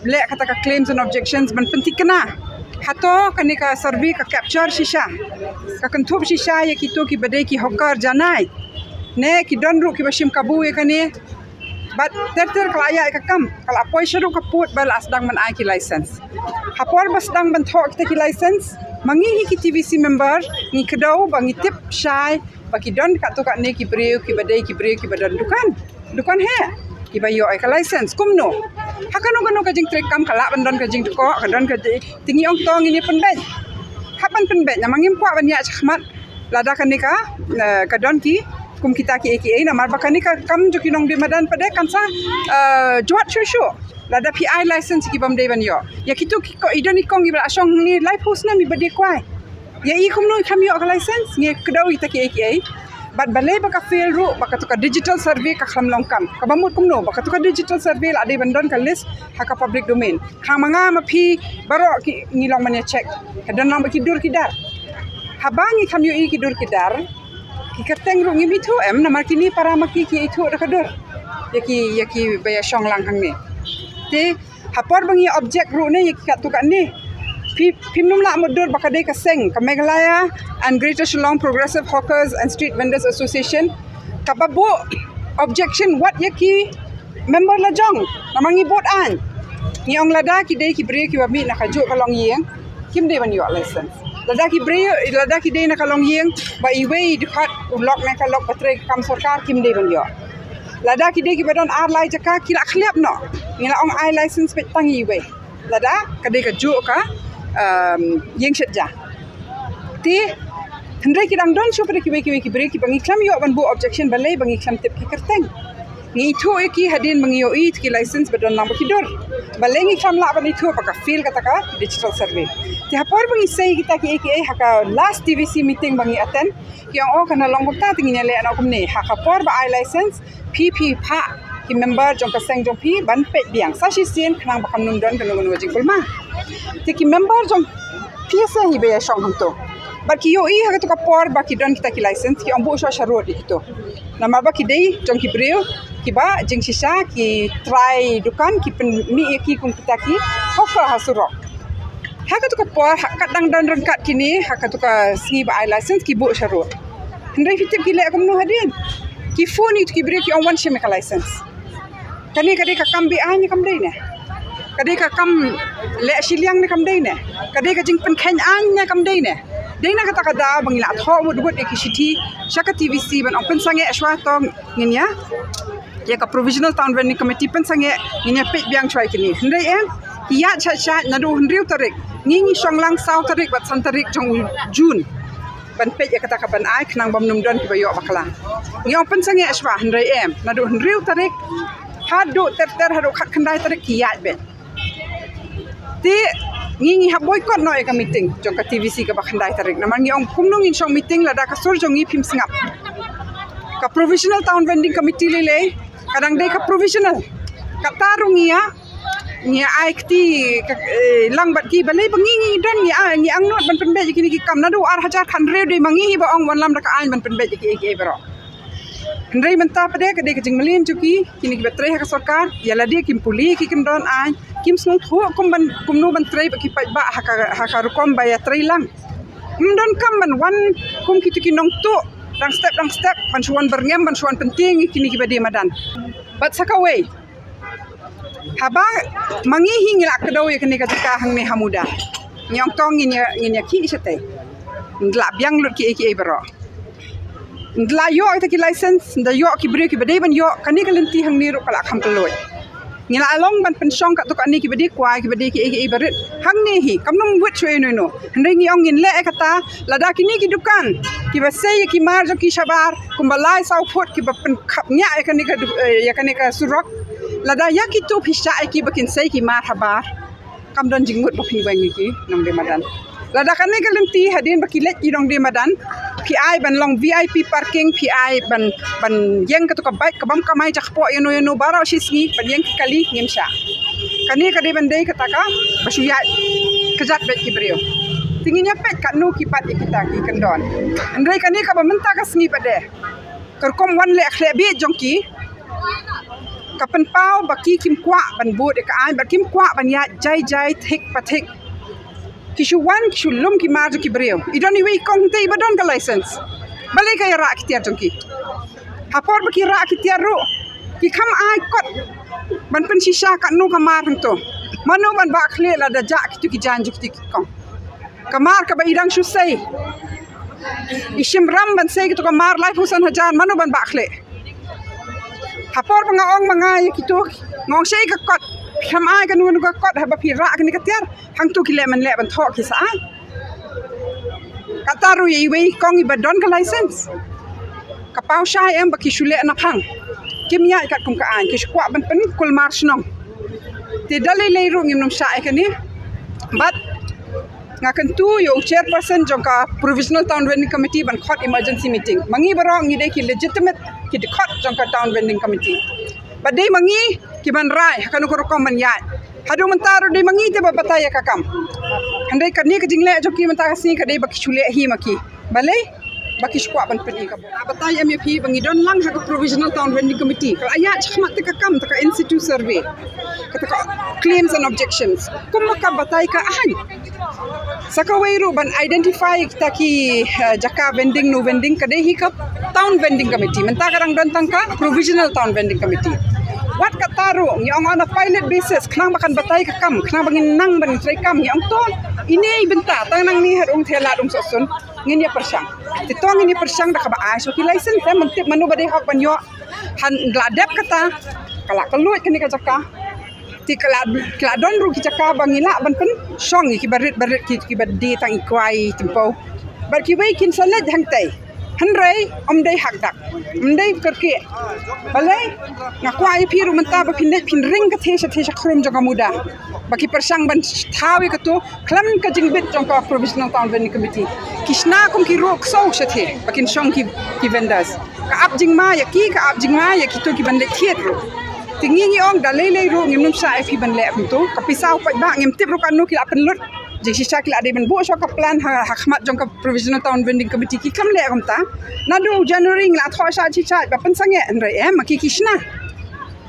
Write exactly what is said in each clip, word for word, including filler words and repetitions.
Leh kata ka claims and objections ban pynthikna. Hato kane ka survey ka capture shisha, ka kynthup shisha ïa kito kiba dei ki hawker janai, ne ki don ruh kiba shim kabu ïa kane. Bad ter ter ka la ïaid ka kam, ka la poi sha ruh ka pud ba la sdang ban ai ki license. Ha por ba sdang ban thoh kita ki license, ma ngi hi ki T V C member ngi kdew ba ngi tip shai ba ki don katto katne ki briew kiba dei ki briew kiba don dukan, dukan heh, kiba ïoh ïa ka license. Kumno? Ha kano kano ka jingtrei kam ka lah ban don ka jingdkhoh, ka don ka jing-, te ngi ong to ngin ïa pynbeit. Hap ban pynbeit, namar ngim kwah ban ïaid shakhmat lada kane ka, eh, ka don ki kum kita kiei kiei, namar ba kane ka kam jong ki nongdie madan pat de kan sa, eh, jwat shuh shuh. Lada phi ai license ki bym dei ban ïoh. Ïa kito ki ko-, i don i kong iba la shong hangne laiphew snem iba dei kwai. Ïa i kumno i khlem ïoh ka license, ngi kdew ïa kita kiei kiei. Bad balei ba ka fail ruh, ba kato ka digital survey ka khlem long kam. Kaba mut kumno, ba kato ka digital survey la dei ban don ka list ha ka public domain. Khnang ma nga ma phi baroh ki, ngi long ban ïa check. Ka don lang bad ki dur ki dar. Haba ngi khlem ïohi ki dur ki dar, ki kyrteng ruh ngim ithuh em, namar kine para ma ki ki ithuh da ka dur. Ïa ki, ïa kiba ïa shong lang hangne. Te ha por ba ngi object ruh ne ïa ki katto katne, phi, phim nym lah mutdur ba ka dei ka seng ka Meghalaya and Greater Shillong Progressive Hawkers and Street Vendors Association kaba buh objection wat ïa ki member la jong, namar ngi bud aiñ. Ngi ong lada ki dei ki briew kiba mih na kajuh ka longïing, kim dei ban ïoh license. Lada ki briew, lada ki dei na ka longïing ba iwei i dkhot u lok ne ka lok ba trei kam sorkar, kim dei ban ïoh. Lada ki dei kiba don ar lai jaka, ki la khliap noh. Ngi la ong ai license peit tang iwei. Lada ka dei kajuh ka, um, ïing shet ja. Te hynrei ki dang don shuh pat de kiwei kiwei ki briew kiba ngi khlem ïoh ban buh objection, balei ba ngi khlem tip ki kyrteng. Ngi ithuh ïa ki hadien ba ngi ïohi ïa ki license ba don lang bad ki dur. Balei ngi khlem lah ban ithuh ba ka fail kata ka digital survey. Te ha por ba ngi sei kita kiei kiei ha ka last T V C meeting ba ngi attend, ki ong, oh, kan long kumta, te ngin ïa leh noh kumne. Ha ka por ba ai license, phi phi phah ki member jong ka seng jong phi ban peit biang sa shisien khnang ba kam nym don kano kano ka jingkulmar. Te ki member jong phi seng hi ba ïa shong hangto. Bad ki ïohi ha kato ka por ba ki don kita ki license, ki ong buh shuwa sharud ïa kito. Namar ba ki dei jong ki briew kiba jingshisha ki trai dukan, ki pynmih ïa ki kum kita ki hawker ha surok. Ha kato ka por, ha kat dang don ryngkat kine, ha kato ka sngi ba ai license ki buh sharud. Hynrei phi tip ki leh kumno hadien? Ki phone ïa kito ki briew, ki ong wan shim ïa ka license. Kane ka dei ka kam be-aiñ ne kam dei ne? Ka dei ka kam leh shiliang ne kam dei ne? Ka dei ka jingpynkheiñ aiñ ne kam dei ne? Dei na kata ka daw ba ngi la thoh mut mut ïa ki shithi sha ka T V C ban ong pynsangeh shuwa, to ngin ïa, ïa ka Provisional Town Vending Committee pynsangeh, ngin ïa peit biang shuwa ïa kine. Hynrei em, ki ïaid shait shait naduh hynriew tarik. Ngi ngi shong lang saw tarik bad san tarik jong u June ban peit ïa kata ka ban ai khnang bym nym don kiba ïoh bakla. Ngi ong pynsangeh shuwa, hynrei em, naduh hynriew tarik haduh ter ter, haduh khatkhyndai tarik ki ïaid beit. Te ngi ngi hap boycott noh ïa ka meeting jong ka T V C kaba khyndai tarik. Namar ngi ong kumno ngin shong meeting lada ka sur jong ngi phim sngap. Ka Provisional Town Vending Committee lei lei ka dang dei ka provisional. Kata ruh ngi ïa, ngi ïa ai kti ka, eh, lang bad ki, balei ba ngi ngi don, ngi ai, ngi angnud ban pynbeit ïa kine ki kam. Naduh ar hajar khathynriew dei ma ngi hi ba ong wanlam da ka aiñ ban pynbeit ïa kiei kiei baroh. Hynrei mynta pat de ka dei ka jingmlien jong ki, kine kiba trei ha ka sorkar, ïa lade kim pule ki, kim don aiñ, kim sngewthuh kum ban, kumno ban trei bad ki paidbah ha ka, ha ka rukom ba ïa trei lang. Ym don kam ban wan kum kito ki nongtuh dang step dang step ban shu wan byrngem, ban shu wan pyntieng ïa kine kiba die madan. Bad sa kawei, haba ma ngi hi ngi la kdew ïa kane ka jaka hangne ha Muda, ngi ong to ngin ïa, ngin ïa khih shatei. Ngi la biang lut kiei kiei baroh. Ngi la ïoh kita ki license, ngi ïoh ki briew kiba dei ban ïoh, kane ka lynti hangne ruh ka la kham pynlut. Ngi la long ban pynshong katto katne kiba dei kwai, kiba dei kiei kiei barit hangne hi, kam nym wit shuh ïano ïano. Hynrei ngi ong ngin leh ïa kata, lada kine ki dukan kiba sei ïa ki mar jong ki shabar kumba lai saw phut kiba pynkhap ñiah ïa kane ka du-, eh, ïa kane ka surok, lada ïa kito phi shah ïa ki ba kin sei ki mar habar, kam don jingmut ba phin weng ïa ki nongdie madan. Lada kane ka lynti hadien ba ki leit ki nongdie madan, phi ai ban long V I P parking, phi ai ban, ban ïeng kato ka bike kabym kamai jakpoh ïano ïano baroh shi sngi ban ïeng ki kali, ngim shah. Kane ka dei ban dei kata kaba shu ïaid kjat beit ki briew. Te ngin ïa peit katno ki pat ïa kita ki kyndon. Hynrei kane kaba mynta ka sngi pat de, ka rukom wan leh khleh bieit jong ki, Ka pynpaw ba ki kim kwah ban bud ïa ka aiñ, ba kim kwah ban ïaid jai jai thik pa thik. Ki shu wan, ki shu lum ki mar jong ki briew. I don iwei i kong te i ba don ka license. Balei ka ïa rah ki tiar jong ki? Ha por ba ki rah ki tiar ruh, ki kham ai kot ban pynshisha katno ka mar hangto. Mano ban bah khlieh lada jah kito ki jaiñ jong kito ki kong? Ka mar kaba i dang shu sei, i shim ram ban sei kito ka mar laiphew san hajar, mano ban bah khlieh? Ha por ba nga ong ma nga ïa kito, nga ong shaei ka kot, kham ai kano kano ka kot haba phi rah kane ka tiar. Hangto ki leh man leh ban thoh ki sa ai. Kata ruh ïa iwei i kong i ba don ka license, ka paw shai em ba ki shu leh na phang? Kim ïaid katkum ka aiñ, ki shu kwah ban pynkulmar shnong. Te da lei lei ruh ngim nym shah ïa kane. Bad nga kyntu ïa u chairperson jong ka Provisional Town Vending Committee ban khot emergency meeting. Ma ngi baroh ngi dei ki legitimate ki dkhot jong ka Town Vending Committee. Bad dei ma ngi ki ban rai ha kano ka rukom ban ïaid. Haduh mynta ruh dei ma ngi te ba batai ïa ka kam. Hynrei kane ka jingleh jong ki mynta ka sngi ka dei ba ki shu leh hi ma ki. Balei? Ba ki shu kwah ban pyni ka bor. Batai em ïa phi ba ngi don lang ha ka Provisional Town Vending Committee. Ka la ïaid shakhmat te ka kam, te ka in situ survey, kata ka claims and objections. Kumba ka batai ka aiñ. Sa kawei ruh ban identify kita ki, eh, jaka vending, no vending, ka dei hi ka Town Vending Committee. Mynta ka dang don tang ka Provisional Town Vending Committee. Wat kata ruh ngi ong on a pilot basis, khnang ba kan batai ka kam, khnang ba ngin nang ban trei kam, ngi ong to ine i bynta, tang nangne haduh ong te lad ong sohsun ngin ïa pyrshang. Te to ngin ïa pyrshang da kaba ai shuh ki license, te mynta mano ba dei hok ban ïoh. Haba la dep kata, ka la kylluid kane ka jaka. Te ka la, ka la don ruh ki jaka ba ngi lah ban pynshong ïa ki barit barit, ki, ki ba die tang i kwai tympew. Bad kiwei kin sa leit hangtei. Hynrei ym dei hakdak, ym dei kyrkieh. Balei? Nga kwah ïa phi ruh mynta ba phin leit phin ring ka thei sha thei sha khrum jong ka muda. Ba ki pyrshang ban thaw ïa kato khlem ka jingbit jong ka Provisional Town Vending Committee. Ki shna kum ki ruh ksew sha thei ba kin shong ki, ki vendors. Ka ap jingma ïa ki, ka ap jingma ïa kito ki ban leit thied ruh. Te ngi ngi ong da lei lei ruh ngim nym shah ïa phi ban leh kumto. Ka pisa u paidbah ngim tip ruh katno ki la pynlut. Jingshisha ki la dei ban buh shuwa ka plan ha, ha khmat jong ka Provisional Town Vending Committee, ki khlem leh kumta. Naduh January ngi la thoh shah shi shah ba pynsangeh, hynrei em ma ki ki shna.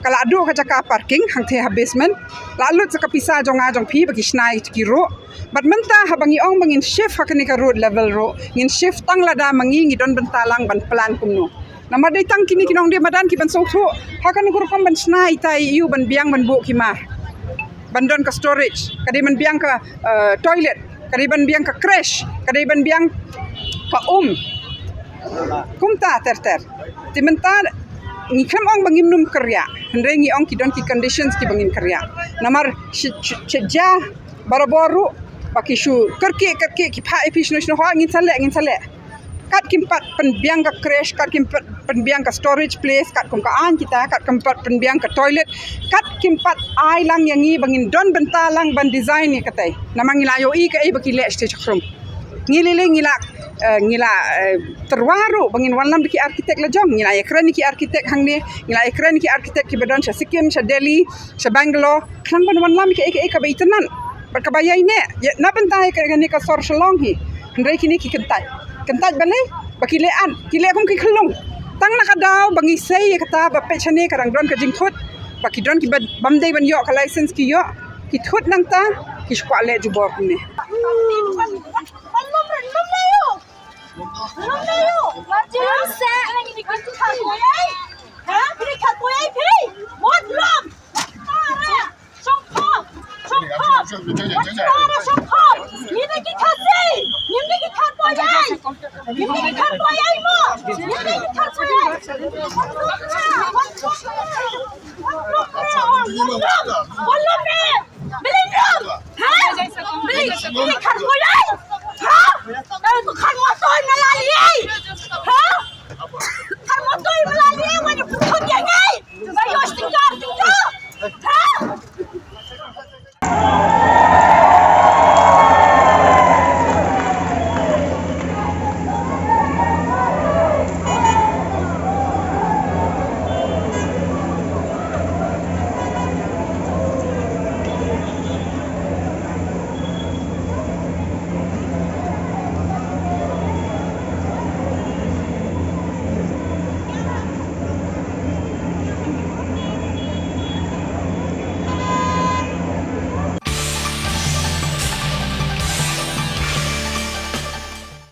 Ka la duh ka jaka parking hangtei ha basement. La lut sa ka pisa jong nga jong phi ba ki shna ïa ki ruh. Bad mynta haba ngi ong ba ngin shift ha kane ka road level ruh, ngin shift tang lada ma ngi ngi don bynta lang ban plan kumno. Namar dei tang kine ki nongdie madan ki ban sngewthuh ha kano ka rukom ban shna ita i ïoh ban biang ban buh ki mar, ban don ka storage, ka dei ban biang ka, eh, toilet, ka dei ban biang ka creche, ka dei ban biang ka um. Kumta ter ter. Te mynta ngi khlem ong ba ngim nym kyrïah, hynrei ngi ong ki don ki conditions ki ba ngin kyrïah. Namar shi, shi, shi ja barabor ruh ba ki shu kyrkieh kyrkieh, ki phah ïa phi shano shano, ha ngin sa leh, ngin sa leh. Kat kim pat pynbiang ka creche, kat kim pat pynbiang ka storage place, kat kum ka aiñ kita, kat kim pat pynbiang ka toilet, kat kim pat ai lang ïa ngi ba ngin don bynta lang ban design ïa katei. Namar ngi la ïohi kaei ba ki leh sha thei sha khrum. Ngi lei lei ngi la, eh, ngi la, eh, tyrwa ruh ba ngin wanlam da ki architect la jong, ngi la ïakren ïa ki architect hangne, ngi la ïakren ïa ki architect ki ba don sha Sikkim, sha Delhi, sha Bangalore, khnang ban wanlam ïa kaei kaei kaba itynnad bad kaba ïaineh, ïa na bynta ïa kane ka sor Shillong hi. Hynrei kine ki kyntait. Kyntait balei? Ba ki leh at, ki leh kum ki khyllung. Tang na ka daw ba ngi sei ïa kata ba peit shane ka dang don ka jingthut, ba ki don ki ba, bym dei ban ïoh ka license ki ïoh, ki thut nangta, ki shu kwah leh jubor kumne.